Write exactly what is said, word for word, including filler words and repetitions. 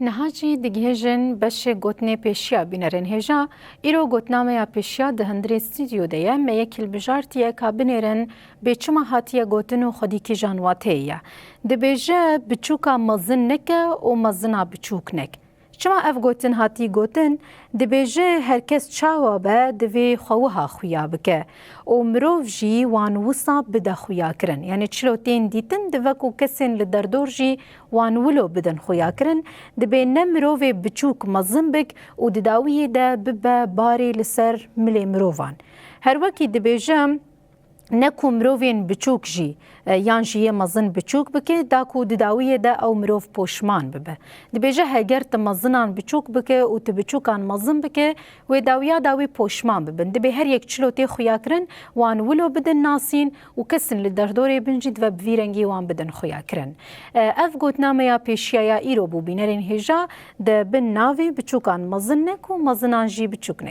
Niha jî digihêjin beşê gotinê pêşiya bînerên hêja. Îro gotina me ya pêşiya di hundirê stûdyo de ye. Me yek hilbijartiye ka binêrin bê çima hatiye gotin û xwedî kîjan wateyê ye. Dibêje biçûka mezin neke û mezina biçûk nek. Çima ev gotin hatî gotin? Dibêje her kes çawa be divê xwe wiha xuya bike û mirov jî wan wisa bide xuya kirin. Yanî çilo tên dîtin di wek û kesên li derdor jî wan wilo bidin xuya kirin. Dibê ne mirovê biçûk mezin bik û di dawiyê de bibe barê li ser milê mirovan. Her wekî dibêje, ne ku mirovên biçûk jî, e, yan jî yê mezin biçûk bike, da ku di dawiyê de ew mirov poşman bibe. Dibêje, heger tu mezinan biçûk bike û tu biçûkan mezin bike, wê dawiya dawî poşman bibin. Dibê her yek çilo tê xuya kirin, wan wilo bidin nasîn û kesin li derdorê bin jî dibe bi vî rengî wan bidin xuya kirin. E, ev gotina me ya pêşiya ya îro bû bînerên hêja, di bin navê biçûkan mezin nek û mezinan jî biçûk nek.